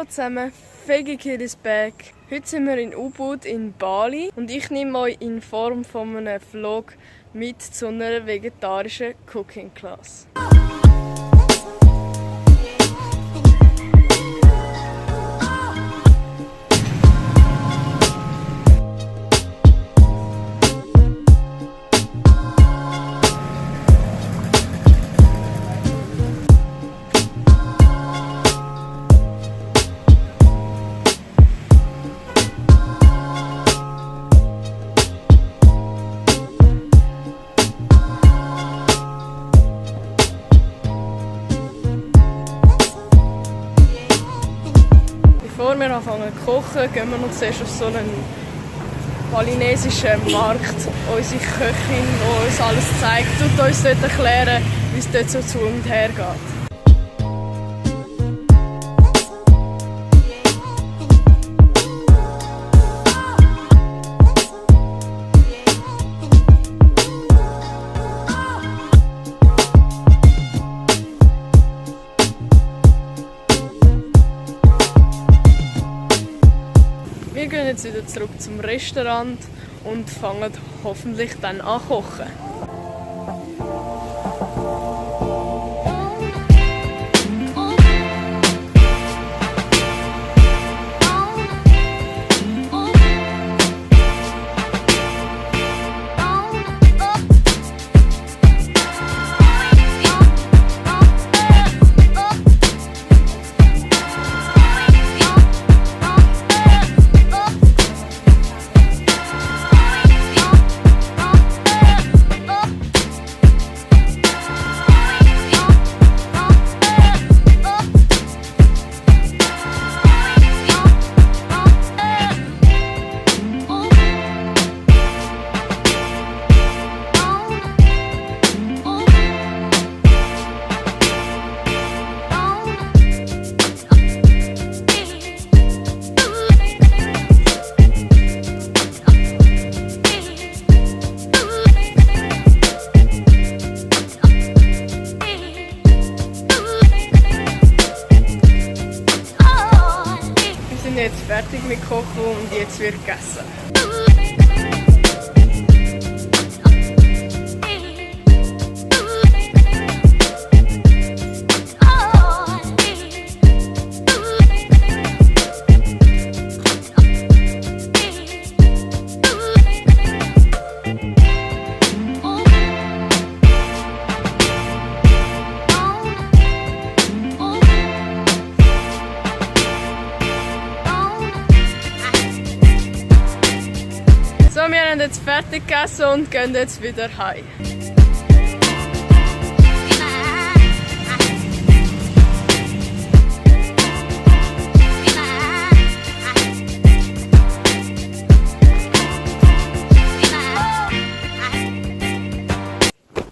Hallo zusammen, Veggie is back. Heute sind wir in Ubud in Bali und ich nehme euch in Form von einem Vlog mit zu einer vegetarischen Cooking Class. Bevor wir anfangen zu kochen, gehen wir noch zuerst auf so einen balinesischen Markt. Unsere Köchin, die uns alles zeigt, tut uns dort erklären, wie es dort so zu und her geht. Wir gehen jetzt wieder zurück zum Restaurant und fangen hoffentlich dann an zu kochen. Wir sind jetzt fertig mit Kochen und jetzt wird gegessen. So, wir haben jetzt fertig gegessen und gehen jetzt wieder heim.